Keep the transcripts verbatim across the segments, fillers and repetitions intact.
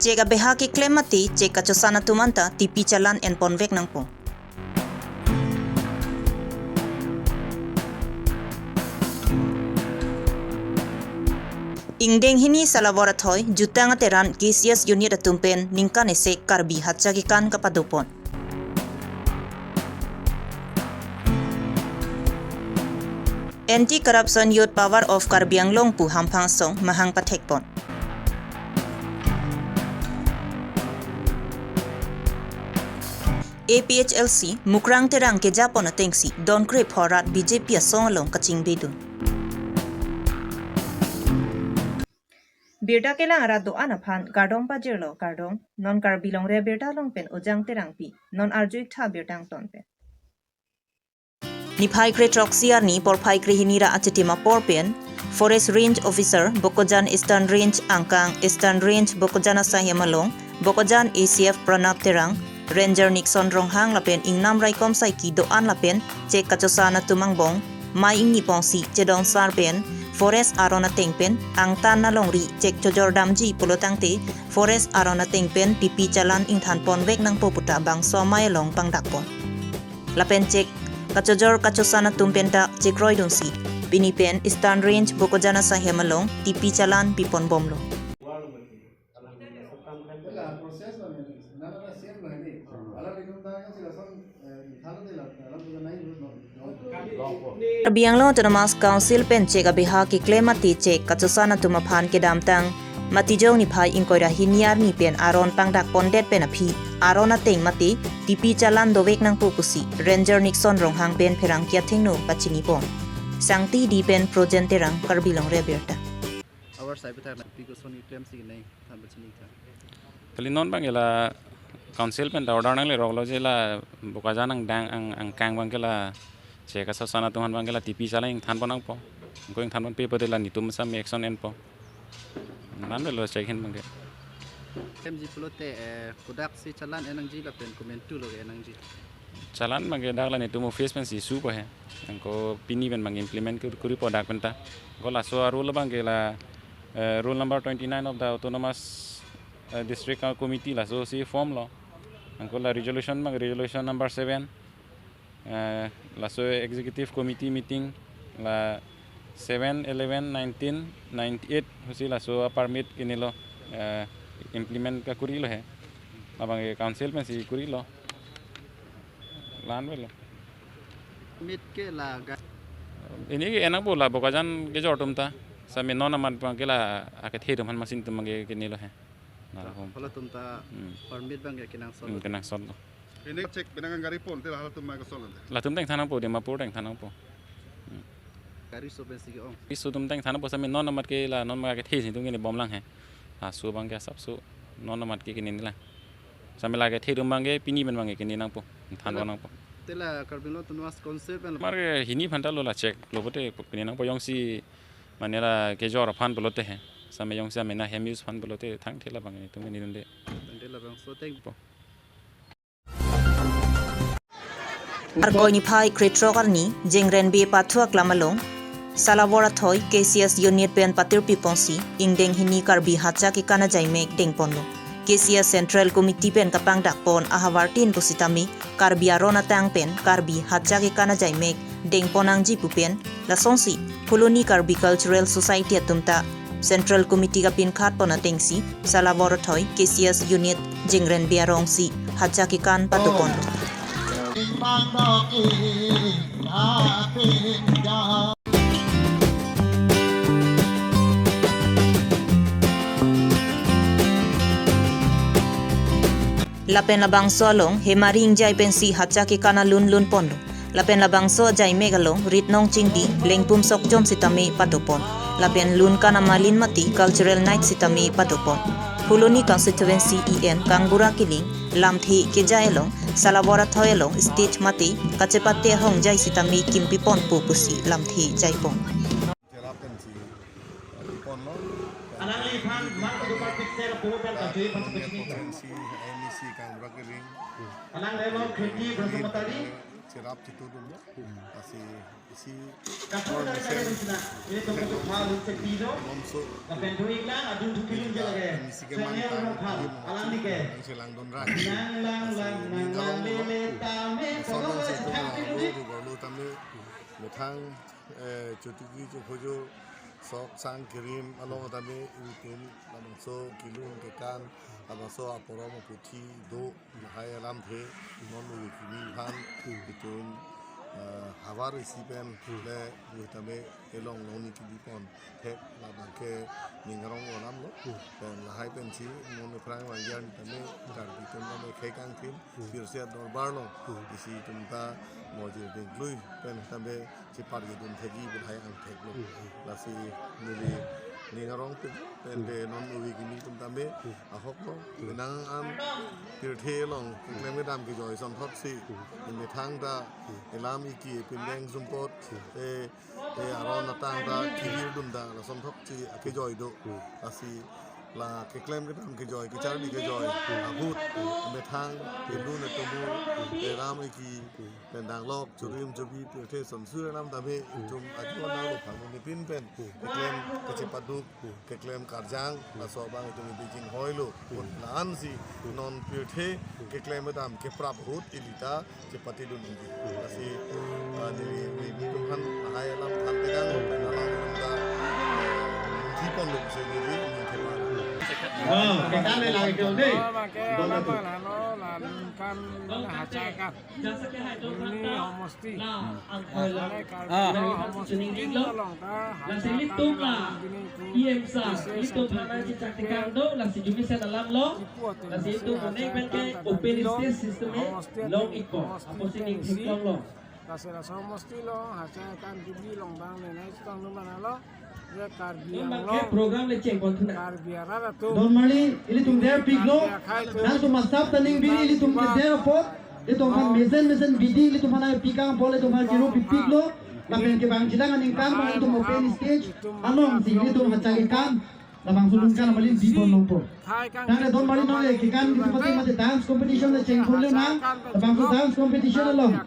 Chek abeha keklem mate chek kachosan atum anta T P challan enponvek nangpo. Ingdeng hini Salawar Athoi, jutang ateran K C S unit atum pen ningkan isi Karbi Hatcha Kekan kapadopon. Anti Corruption Youth Power of Karbi Anglong pu hamphang asong mahang pathekpon. A P H L C Mukrang Terang kejapon atengsi donkre phorat B J P asong along kachingbedun. Birta kelang arat do-an aphan kardom pajirlo, kardom. Non Karbi Longri Abirta along pen Ojang Terangpi. Non arju-ik tha birta angton pen. Niphai kre throksi arni porphai kre hini ra achitim apor pen Forest Range Officer Bokajan Eastern Range angkang Eastern Range Bokajan asahem along Bokajan A C F Pranab Terang, Ranger Nixon Ronghang lapen ingnam raikom saiki do-an lapen chek kachosan atum angbong mei ingni pongsi chedon sar pen forest aron ateng pen angtan alongri chek chojor damji pulotangte forest aron ateng pen T P challan ingthanponvek nangpo puta bangso amei along pangdakpon. Lapen chek kachojor kachosan atum penta chekroidunsi pini pen Eastern Range Bokajan asahem along T P challan piponbomlo. Karbi Anglong Autonomous Council pen chek abeha keklem mate chek kachosan atum aphan kedamtang Matijong niphai ingkoi ra hini arni pen aron pangdakpondet pen aphi aron ateng mate T P challan dovek nangpo pusi Ranger Nixon Ronghang pen pherangke athengno pachinipon. Sangti D pen Projen Terang, Karbi Longri Abirta. Our side better na pi ko soni klem si nai tham bachini tha. Kali non abang ke la council pen ta order nangleroklo je la Bokajan angdeng ang angkang abang ke la chek kachosan atum aphan abang ke la T P challan ingthanpon nangpo. Ko ingthanponpe pote la netum same action enpo. Nang lo chek ahin abang ke. Klemji pulote, eh, kodaksi challan en nangji lapen komantu lo en nangji. Challan abang ke dak la netum office pensi issue po he. Anke pini pen abang implement kur-, kuripo dak penta. Anke laso a-rule abang ke la, eh, rule number twenty-nine of the Autonomous, eh, District Committee laso si formlo. Anke la resolution abang resolution number seven. Eh, laso executive committee meeting la seven eleven nineteen ninety-eight pusi laso a-permit kinilo, eh, implement kakurilo he. Labang ke council pensi kurilo. La-an avelo. Permit ke la ga- Pini ke en nangpo la Bokajan kejor atum ta. Same non amat abang ke la akethe atum aphan machine atum abang ke kinilo he. Nara hom. Halatum ta Hmm. Permit abang ke kenangsot. Hmm, kenangsotlo. Pini chek penang gari ponte la halatum abang ke sol ante. Latum ta ingthan nangpo, Dimapur ta ingthan nangpo. Hmm. Gari so pensi ke-ong. Gari so atum ta ingthan nangpo same non amat ke la non amat kethe si atum ke ne bomlang he. Laso abang ke asapso non amat ke kene nila. Same la kethe atum abang ke pini pen abang ke kene nangpo. Ingthan Tela- nangpo. Te la Karbi Anglong Autonomous Council pen lo. Mar ke hini aphanta lo la chek lo pote kene nangpo jongsi mane la kejor aphan pulote he. Same jongsi amena hem use aphan pulote thangthe labang netum ke nedunde. Dande labangso teng. Po. Arkoi niphai krethrok arni Jengrenbe pathu aklam along Salawar Athoi K C S unit pen patirpi ponsi ingdeng hini Karbi Hatcha Kekan ajaimek dengponlo. K C S Central Committee pen kapangdakpon ahavar tin pusitame Karbi aron atang pen Karbi Hatcha Kekan ajaimek dengpon nangji pu pen lasonsi Phuloni Karbi Cultural Society atum ta Central Committee kapinkhatpon atengsi Salawar Athoi K C S unit Jengrenbe arongsi Hatcha Kekan patuponlo. Lapen labangso along hemari ingjai pensi Hatcha Kekan alun lunponlo. Lapen labangso ajaimek along ritnong chingdi lengpum sokchom sitame padopon. Lapen lun kan amalin mate cultural night sitame padopon. Phuloni constituency E M Kangbura Killing lamthe kejai along Salawar Athoi along stage mate kachepate ahongjai sitame kimpiponpo pusi lamthe jaipon. Cherap pensi, eh, ponlo. Alangli aphan mang kedo partik ser puro pen kachui pan sepecini. Konstituensi M E C Kangbura Killing. Alang relo kheti bersemetari. Sirap chitu dun lo. Lasi isi Kathok or dari mesen kaya sina, ini tunggu tu phal dun sepi do. Lomso. Lapen do iklang, adun tu kilun je lage. Misi ke Senior mantang, orang phal, alam ni ke. Silang dun rai. Nang lang lang, nang lang lele tame, Solo tolong si lagi itu siham lo, kilun lo, di. Lo, lo tame. Methang, eh, chotiki chokhojo, sok sang kirim along tame, itum labangso kilun kekan, labangso aporom aputhi do, lahai alamthe, non ove kimi aphan, itum, eh, havar isi pen, le, ove tame, elong long ni kili pon, thek, labang ke, ning arong alam lo, pen lahai pensi, non Ephraim Wangyan tame, Karbi atum tame, khei kangthim, Pirsia Dorbar lo, isi itum ta, mojir dingklui, pen tame, chepar kedun thekji pu lahai angthek lo. Lasi neli ning arong pen, pen de non ove kimi atum tame, ahok lo. Penang an pirthe along keklem kedam kejoi ason thot si. Methang ta elam iki pindeng sumpot, eh, eh, aron atang ta kihir dun ta lason thot si akejoi do. Lasi la keklem kedam kejoi, kecharli kejoi, ahut, methang, pelun atomo, elam iki, pen danglok, churim chubi, pirthe sonsur alam tame, itum ajuan nang lo phang ni pin pen, keklem kechepaduk, keklem karjang, laso abang itum ibi jinghoi lo, pon la-an si, non pirthe, keklem kedam, keprap ahut, ili ta, chepati dun nangji. Lasi, ah, neli, neli, neli atum aphan, lahai alam aphan pegang, pen alam alam ta, ah, thi pon lo, so neli, neli thema. Oh, kekan le lagi dong deh. Oh, bangke, alam alam lo, lalu kan, mana hacha kan. Ini homosti. Mana Karbi homosti along ta, hacha kan, ini itu. Lasi itum alam lo. Lasi itum onek pen ke open stage system e long ikpo. Apotsi ning theklong lo. Lasi laso homosti along, hacha kan Jubilee along bang ne nai chitong numan alo. Ye Karbi Anglong. Program le cheng pon thuna. Karbi arat atum. Don Marli, ilitum der piklo. Karbi akhai atum. Nangtum asap ta ning biri ilitum ke der apot. Ilitum aphan mesen mesen bidi, ilitum aphan pikang apot, ilitum aphan kiru pipiklo. Lapen kevang jilang aningkan, ilitum open stage along si ilitum hacha kekan. Labangso lun kan amalin bipon longpo. Tangte Don Marli nonke kekan kejapate mate dance competition le chengkhun le nang. Labangso dance competition along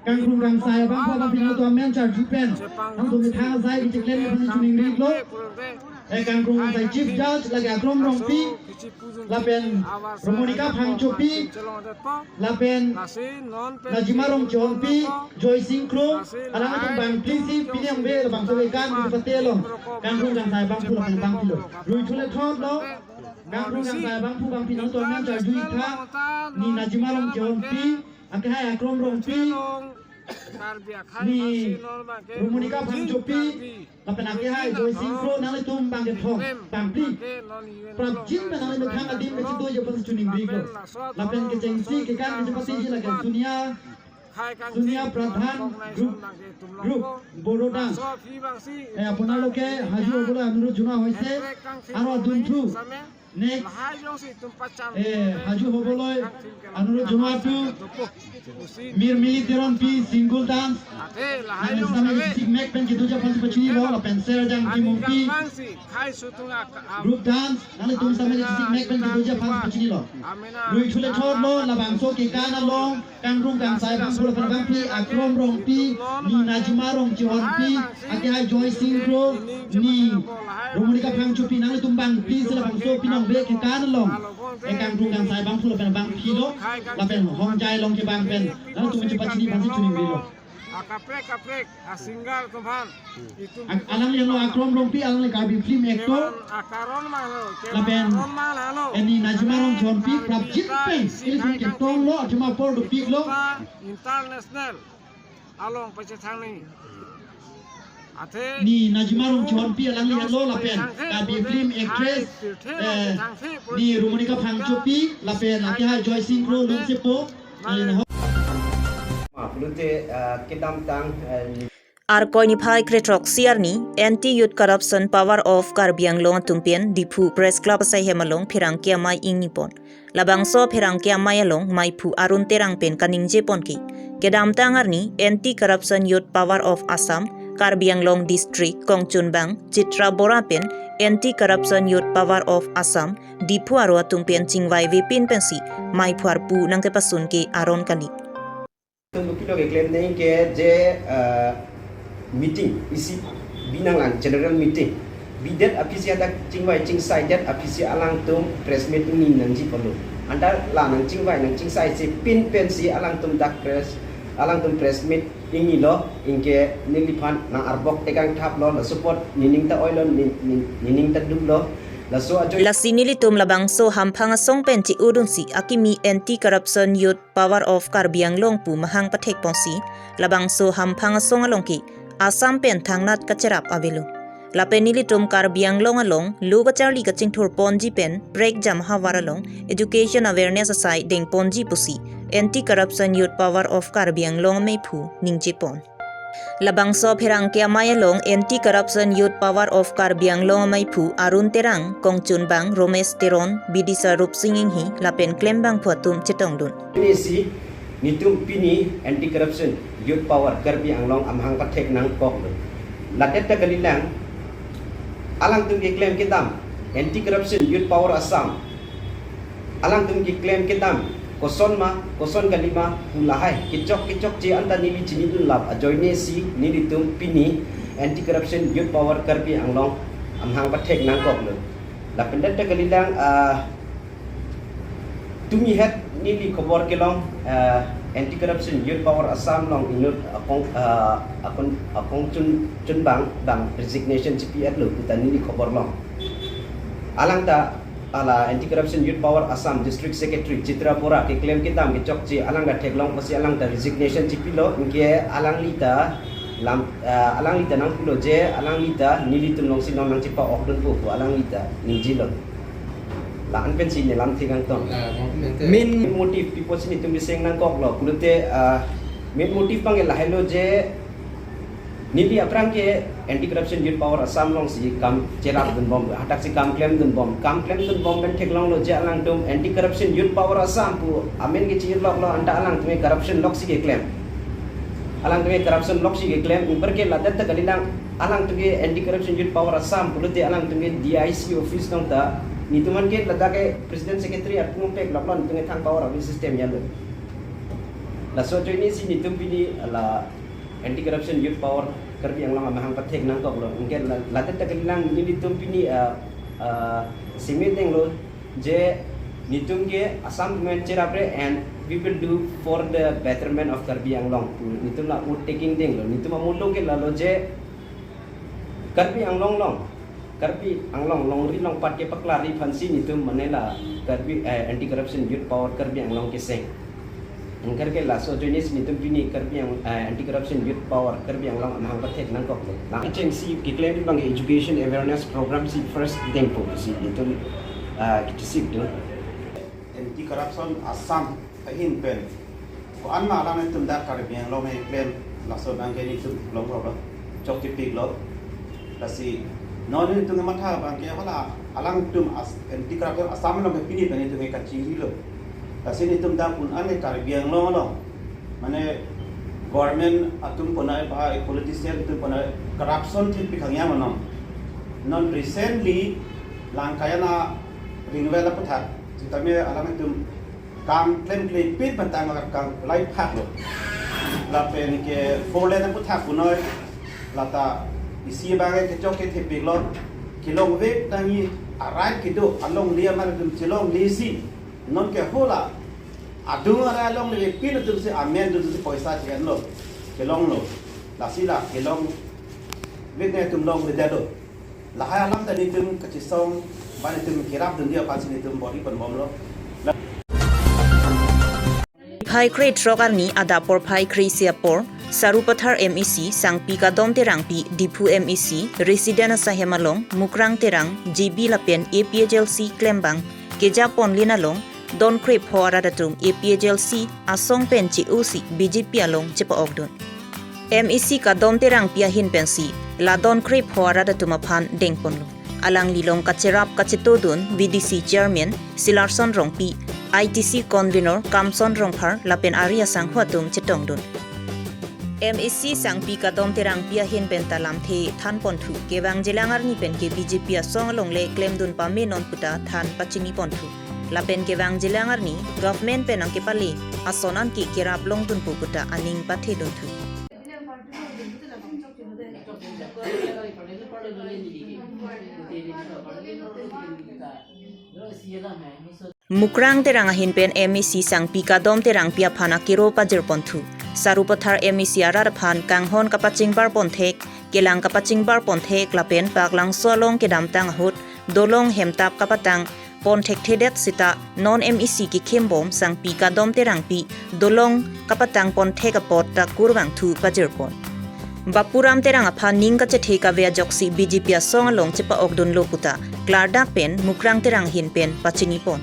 kangkrung kangsai abang pho abang pino to amen charju pen. Nangtum methang asai kecheklem aphan choningri lo. Eh, kangkrung kangsai chief judge lake Akrom Rongpi. Lapen Romonika Phangchopi. Lapen Najima Rongchehonpi, Joysing Kro, alangtum bang please si pini ongbe labangso kekan kejapate along. Kangkrung kangsai abangphu lapen abangpi lo. Rui thule thot lo. Kangkrung kangsai abangphu abangpi nangtum amen charju itha. Ni Najima Rongchehonpi, akehai Akrom Rongpi, ni Romonika Phangchopi, lapen akehai Joysing Kro, nanglitum bang kethom, bang pli. Prapjin pen nanglitum thang adim kachito je aphan choningri lo. Lapen kechengsi kekan kejapate ji lake Sonia, Sonia Pradhan group, group Bodo dance. Eh, আপোনালোকে সাজু হ'বলৈ অনুৰোধ জনোৱা হৈছে। আৰু দুন্ধু, next, eh, Saju হ'বলৈ অনুৰোধ জনোৱাটো Mirmili Teronpi single dance. Nangli sitame sik mek pen kedo aphan pachini lo, lapen Serjang Timungpi group dance. Nangtum sitame sik mek pen kedo aphan pachini lo. Rui thule thot lo, labangso kekan along kangkrung kangsai abangphu lapen abangpi, Akrom Rongpi, ni Najima Rongchehonpi, akehai Joysing Kro, ni Romonika Phangchopi, nanglitum bang please labangso pini ongbe kekan along. Eh, kangkrung kangsai abangphu lapen abangpi lo, lapen hongjai along kevang pen nangtum chepachini aphan si choningri lo. Akaprek kaprek, a singer atum aphan. Itum ak-, alangli lo Akrom Rongpi, alangli Karbi film actor. Kevan akaron ma lo, kevan lapen aron ma lo. Eh, ni Najima Rongchehonpi, prapjin pen ilitum ketong lo, athema apor dopik lo. International along pachethang ni. Athe ni Najima Rongchehonpi alangli lo lapen Karbi film actress, eh, ni Romonika Phangchopi lapen akehai Joysing Kro lun sepo. Alangli ho. Mapulute, eh, kedamtang, eh, Arkoi niphai krethrok isi arni, Anti Youth Corruption Power of Karbi Anglong atum pen Diphu Press Club asaihem along pherangke amei ingni pon. Labangso pherangke amei along meiphu Arun Terang pen kaningje pon ke, kedamtang arni Anti Corruption Youth Power of Assam, Karbi Anglong District kongchunbang Chitra Bora pen Anti Corruption Youth Power of Assam, Diphu aro atum pen chingvai vepin pensi meiphu arpu nangkepasun ke aron kali. Tum pilo keklem nangji ke je, eh, meeting isi binong lang, general meeting. Bidet aphi si hadak chingvai chingsaidet aphi si alangtum press meet ingni nangji pulo. Anta la nangchingvai nangchingsai si pin pensi alangtum dak press, alangtum press meet ingnilo, anke neliphan nang-arbok tekang thaplo, laso apot nening ta oilo, ning, ning, nening ta duklo, laso ajoine. Lasi nelitum labangso Hamphang Asong pen che-odunsi akimi Anti Corruption Youth Power of Karbi Anglong pu mahang pathek ponsi, labangso Hamphang Asong along ke Assam pen thangnat kacherap avelo. Lapen nelitum Karbi Anglong along lo kacharli kachingthur ponji pen prekjam havar along education awareness asai deng ponji pusi Anti Corruption Youth Power of Karbi Anglong ameiphu ningje pon. Labangso apherangke amei along Anti Corruption Youth Power of Karbi Anglong ameiphu Arun Terang, kongchunbang Romesh Teron, bidisa Rupsing Enghi lapen klembangphu atum chetongdun. Pini si netum pini Anti Corruption Youth Power Karbi Anglong amahang pathek nangkoklo. Ladet ta kalilang, alangtum keklem kedam Anti Corruption Youth Power Assam, alangtum keklem kedam koson ma, koson kalima pu lahai kechok kechokche anta neli chinidun lap ajoine si nelitum pini Anti Corruption Youth Power Karbi Anglong amahang pathek nangkoklo. Lapen det ta kalilang, ah, tumi het neli khobor kelong, ah, Anti Corruption Youth Power Assam along inut akong, ah, akong, akongchun, chunbang bang resignation chipi-etlo puta neli khobor long. Alangta hala Anti Corruption Youth Power Assam District Secretary Chitra Bora keklem kedam kechokche alangta theklong pusi alangta resignation chipilo, anke alanglita lam, ah, alanglita nangpulo je alanglita nelitum alongsi non nangchepa-okdunpo pu alanglita ningjelo. La-an pensi ne lamthe kangton. Ah, main motive pi apotsi netum biseng nangkoklo pulote, ah, main motive abang ke lahailo je neli aphrang ke Anti Corruption Youth Power Assam alongsi kam cherapdunbom, hadaksi kam klemdunbom, kam klemdunbom pen theklonglo je alangtum Anti Corruption Youth Power Assam pu amen ke chirloklo, anta alangtum ke corruption loksi keklem. Alangtum ke corruption loksi keklem, anparke ladet ta kalilang alangtum ke Anti Corruption Youth Power Assam pulote alangtum ke D I C office along ta, netum aphan ke ladak ke President Secretary atum pek loklo, netum ke thang power of the system ya lo. Laso ajoine si netum pini hala Anti Corruption Youth Power Karbi Anglong amahang pathek nangkoklo. Anke la, ladet ta kalilang nelitum pini, ah, ah, simi denglo je netum ke Assam government cherapre and we will do for the betterment of Karbi Anglong. Netum la oath taking denglo. Netum amulong ke lalo je Karbi Anglong along, Karbi Anglong longri longpat kepaklarji aphansi netum mane la Karbi, eh, Anti Corruption Youth Power Karbi Anglong keseng. Anparke laso ajoine si netum pini Karbi Ang-, eh, Anti Corruption Youth Power Karbi Anglong amahang pathek nangkoklo. Nangchengsi keklem abang education awareness program si first dengpo pusi netum, ah, kichisik do. Anti Corruption Assam ahin pen ko-an ma alangtum dak Karbi Anglong keklem, laso abang ke netum longroklo, chokchepiklo. Lasi non netum kematha abang ke hala alangtum As-, Anti Corruption Assam along ke pini pen netum ke kachirilo. Lasi netum dak un-an ke Karbi Anglong along, mane government atum konai ba politician atum konai corruption thip pikhang ya manom. Non recently Langkayan aringvel aputhak sitame alangtum kam klemkle pit bantang kam lai phaklo. Lapen ke four lane aputhak punoi, lata isi abang ke chokchethepiklo. Kelongvek nangji arai kedo alongle amar atum chelonglesi, non ke hala adung arai alongle pin atumsi amen atumsi poisa che-enlo, kelonglo. Lasi la kelongvek nangji atum longledetlo. Lahai alam ta netum kachisong, ba netum kerapdunji aphansi netum bor-iponbomlo. Phai krethrok arni adap porphai kre-isi apor, Sarupathar M A C Sangpi Kadom Terangpi, Diphu M A C resident asaihem along Mukrang Terang, J B lapen A P H L C klembang keja ponlin along don krepho arat atum A P H L C asong pen che-osi B J P along chepa-okdun. M A C Kadom Terangpi ahin pensi la don krepho arat atum aphan dengponlo. Alangli along kacherap kachetodun V D C Chairman Silarson Rongpi, I T C Convenor Kamson Rongphar lapen ari asangho atum chetongdun. M A C Sangpi Kadom Terangpi ahin penta lamthe thanponthu, kevangjilang arni pen ke B J P asong alongle klemdun pame non puta than pachiniponthu. Lapen kevang jilang arni government pen nangkepale ason anke kerap longdunpo puta aning pathedunthu. Mukrang Terang ahin pen M A C sangpi Kadom Terangpi aphan akero pajirponthu. Sarupathar M A C arat aphan kanghon kapachingbarponthek, kelang kapachingbarponthek lapen Paklangso along kedamtang ahut dolong hemtap kapatang ponthekthedet seta non M A C kekhembom sangpi Kadom Terangpi dolong kapatangponthek apot ta kurvangthu pajirpon. Bapuram Terang aphan ning kachethe kave ajoksi B J P asong along chepa-okdunlo puta klardak pen Mukrang Terang ahin pen pachinipon.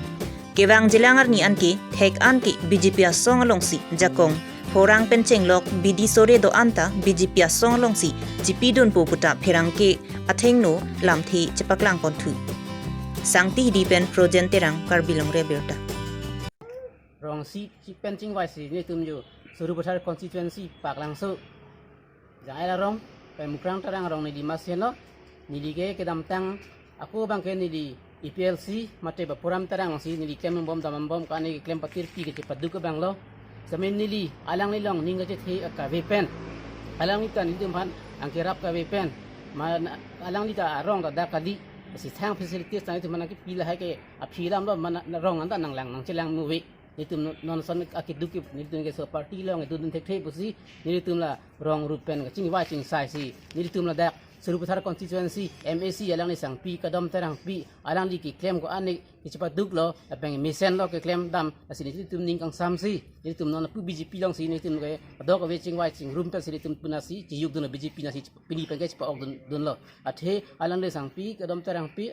Kevang jilang arni anke thek anke B J P asong alongsi jakong phorang pen chenglok bidi sore do-an ta B J P asong alongsi chipidunpo puta pherangke athengno lamthe chepaklangponthu. Sangti Hidi pen Frozen Terang, Karbi Longri Abirta. Rong isi pen chingvaisi nelitum jo Sarupathar constituency Paklangso Jang-et arong pen Mukrang Terang arong neli masenlo. Neli ke kedamtang ako abangke neli A P L C mate Bapuram Terang si neli klembom dambom ka neli klem patirpi ke chepaduk abanglo. Sitame neli alanglilong ning kachethe kave pen, alangli ta nelitum aphan angkerap kave pen, ma alangli ta arong ta dak kali, si thang facilities ta nelitum aphan nangkepi lahai ke aphi alamlo, ma rong anta nanglang nangchelang muve. Nelitum non, non ason akeduk ke nelitum ke so party along dun thekthe pusi nelitum la rong rup pen kachingvai chingsaisi nelitum ladak Sarupathar constituency M A C alangli sangpi Kadom Terangpi alangli keklem ko-an ke chepaduklo, lapen mesenlo keklem dam, lasi nelitum ning kangsamsi nelitum non pu B J P alongsi nelitum ke kadokave chingvai chingrum pensi nelitum punasi chiyukdunlo B J P nasi pini pen ke chepa-okdun dunlo. Athe alangli sangpi Kadom Terangpi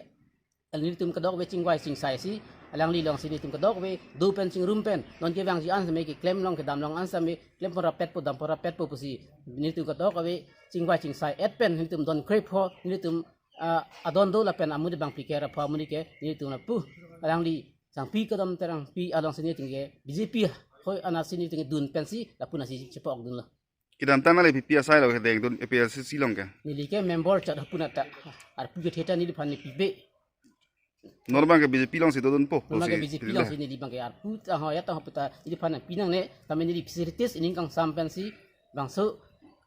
nelitum kadokave chingvai chingsaisi alangli alongsi nelitum kadokave do pen chingrum pen non kevangji an sitame keklem long kedam long an sitame klempon rapetpo dampon rapetpo pusi nelitum kadokave chingvai chingsai-et pen nelitum don krepho nelitum, ah, adon do lapen amonit abangpi ke rapho amonit ke nelitum lapu alangli sangpi Kadom Terangpi alongsi nelitum ke B J P hoi anatsi nelitum ke dun pensi lapu nasi chepa-okdunlo. Kedamtang nangli P P asailo kedengdun A P L C C along ke? Neli ke member chot hapuna ta arpu kethe ta neliphan nepipe. Non abangke B J P alongsi dodunpo. Non abangke pusi B J P pilih. Alongsi neli abangke arpu ta ho ya ta ho puta neliphan nangpi nangne, tame neli facilities ining kangsam pensi bangso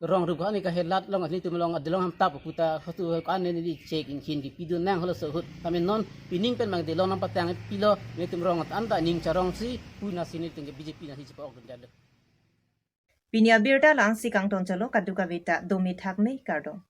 rong rup ani kahelat along nelitum along adolong hemtap puta hotu kan neli chek inghin kipidun nang holo so ahut. Tame non pining pen abang dolong nangpatangpilo, nelitum rong anta ning charongsi pu nasi nelitum ke B J P nasi chepa-okdun detlo. Pini abirta la-ansi kangtonchotlo, kadokave ta dome thakme, kardom.